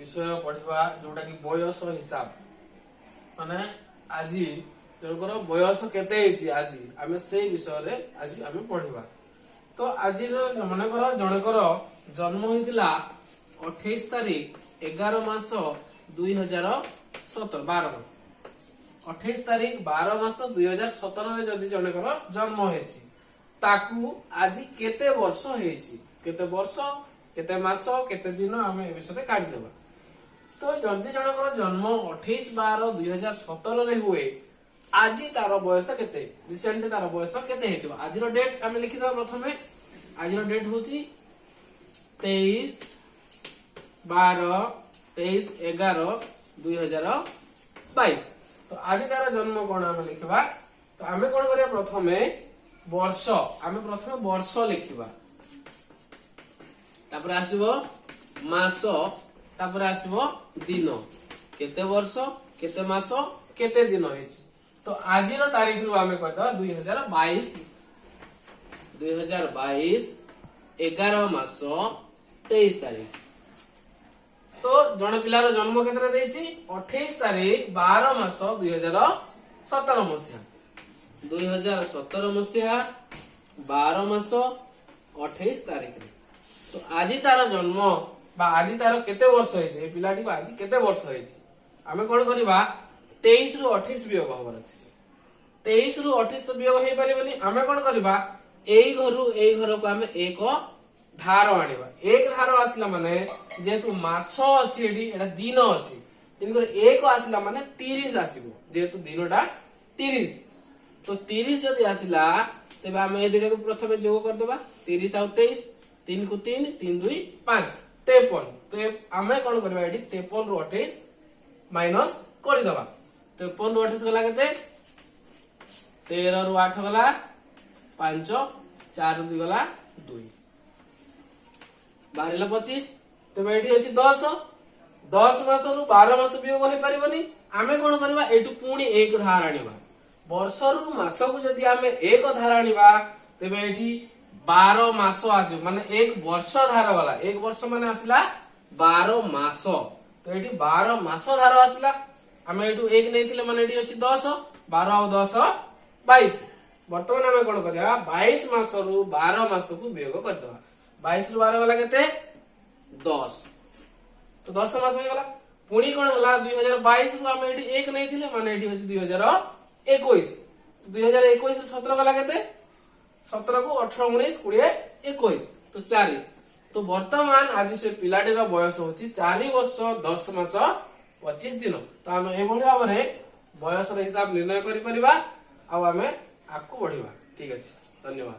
ବିଷୟ ପଢିବା, ଯୋଉଟା କି ବୟସ ହିସାବ। ମାନେ ଆଜି ଜଣଙ୍କର ବୟସ କେତେ ହେଇଛି, ଆଜି ଆମେ ସେଇ ବିଷୟରେ ଆଜି ଆମେ ପଢିବା। ତ ଆଜିର ମନେକର ଜଣଙ୍କର ଜନ୍ମ ହେଇଥିଲା 28 ତାରିଖ 11 ମାସ 2017, 12 ମାସ, 28 ତାରିଖ 12 ମାସ 2017ରେ ଯଦି ଜଣଙ୍କର ଜନ୍ମ ହେଇଛି, ତାକୁ ଆଜି କେତେ ବର୍ଷ ହେଇଛି, କେତେ ବର୍ଷ, କେତେ ମାସ, କେତେ ଦିନ, ଆମେ ଏ ବିଷୟରେ କାଢିନେବା। ତ ଯଦି ଜଣଙ୍କର ଜନ୍ମ 28/12/2017ରେ ହୁଏ, ଆଜି ତାର ବୟସ କେତେ, ରିସେଣ୍ଟ ତାର ବୟସ କେତେ ହେଇଥିବ? ଆଜିର ଡେଟ୍ ଆମେ ଲେଖିଦେବା ପ୍ରଥମେ। ଆଜିର ଡେଟ୍ ହଉଛି 23 12, 23/11/2022। ତ ଆଜି ତାର ଜନ୍ମ କଣ ଆମେ ଲେଖିବା। ତ ଆମେ କଣ କରିବା? ପ୍ରଥମେ ବର୍ଷ, ଆମେ ପ୍ରଥମେ ବର୍ଷ ଲେଖିବା, ତାପରେ ଆସିବ ମାସ, ତାପରେ ଆସିବ ଦିନ। କେତେ ବର୍ଷ, କେତେ ମାସ, କେତେ ଦିନ ହେଇଛି? ତ ଆଜିର ତାରିଖରୁ ଆମେ କରିଦେବା 2022, 2022 11 ମାସ 23 ତାରିଖ। ତ ଜଣେ ପିଲାର ଜନ୍ମ କେତେଟା ଦେଇଛି? 28 ତାରିଖ 12 ମାସ 2017 ମସିହା। 2017 ମସିହା 12 ମାସ 28 ତାରିଖରେ। ତ ଆଜି ତାର ଜନ୍ମ ବା ଆଜି ତାର କେତେ ବର୍ଷ ହେଇଛି? ଏ ପିଲାଟିକୁ ଆଜି କେତେ ବର୍ଷ ହେଇଛି? ଆମେ କଣ କରିବା? 23 ରୁ 28 ବିୟୋଗ ହବାର ଅଛି। 23 ରୁ 28 ତ ବିୟୋଗ ହେଇପାରିବନି। ଆମେ କଣ କରିବା? ଏଇ ଘରୁ ଏଇ ଘରକୁ ଆମେ ଏକ ଧାର ଆଣିବା। ଏକ ଧାର ଆସିଲା ମାନେ, ଯେହେତୁ ମାସ ଅଛି ଏଠି, ଏଟା ଦିନ ଅଛି, ତେଣୁକରି ଏକ ଆସିଲା ମାନେ 30 ଆସିବ। ଯେହେତୁ ଦିନଟା 30, ତ 30 ଯଦି ଆସିଲା, ତେବେ ଆମେ ଏ ଦୁଇଟାକୁ ପ୍ରଥମେ ଯୋଗ କରିଦେବା। 30 ଆଉ 23, 3 କୁ 3, 3 2 5, 53। ତ ଆମେ କଣ କରିବା? ଏଠି 53 ରୁ 28 ମାଇନସ କରିଦବା। 53 ରୁ 28 ଗଲା କେତେ? 13 ରୁ 8 ଗଲା 5, 4 ରୁ 2 ଗଲା 2, ବାହାରିଲା 25। ତେବେ ଏଠି ଅଛି 10। 10 ମାସରୁ 12 ମାସ ବିୟୋଗ ହେଇପାରିବନି। ଆମେ କଣ କରିବା? ଏଇଠୁ ପୁଣି ଏକ ଧାର ଆଣିବା। ବର୍ଷରୁ ମାସକୁ ଯଦି ଆମେ ଏକ ଧାର ଆଣିବା, ତେବେ ଏଠି 12 ମାସ ଆସିବ। ମାନେ ଏକ ବର୍ଷ ଧାର ଗଲା, ଏକ ବର୍ଷ ମାନେ ଆସିଲା 12 ମାସ। ତ ଏଠି 12 ମାସ ଧାର ଆସିଲା। ଆମେ ଏଠୁ ଏକ ନେଇଥିଲେ, ମାନେ ଏଠି ଅଛି 10। 12 ଆଉ 10 22। ବର୍ତ୍ତମାନ ଆମେ କଣ କରିବା? 22 ମାସରୁ 12 ମାସକୁ ବିୟୋଗ କରିଦବା। 22 ରୁ 12 ଗଲା କେତେ? 10। ତ 10 ମାସ ହେଇଗଲା। ପୁଣି କଣ ହେଲା? 2022 ରୁ ଆମେ ଏଠି ଏକ ନେଇଥିଲେ, ମାନେ ଏଠି ଅଛି 2021। 2021 ରୁ 17 ଗଲା କେତେ? 17କୁ 18, 19, 20, 21, ତ 4। ତ ବର୍ତ୍ତମାନ ଆଜି ସେ ପିଲାଟିର ବୟସ ହଉଛି 4 ବର୍ଷ 10 ମାସ 25 ଦିନ। ତ ଆମେ ଏଭଳି ଭାବରେ ବୟସର ହିସାବ ନିର୍ଣ୍ଣୟ କରିପାରିବା ଆଉ ଆମେ ଆଗକୁ ବଢିବା। ଠିକ ଅଛି, ଧନ୍ୟବାଦ।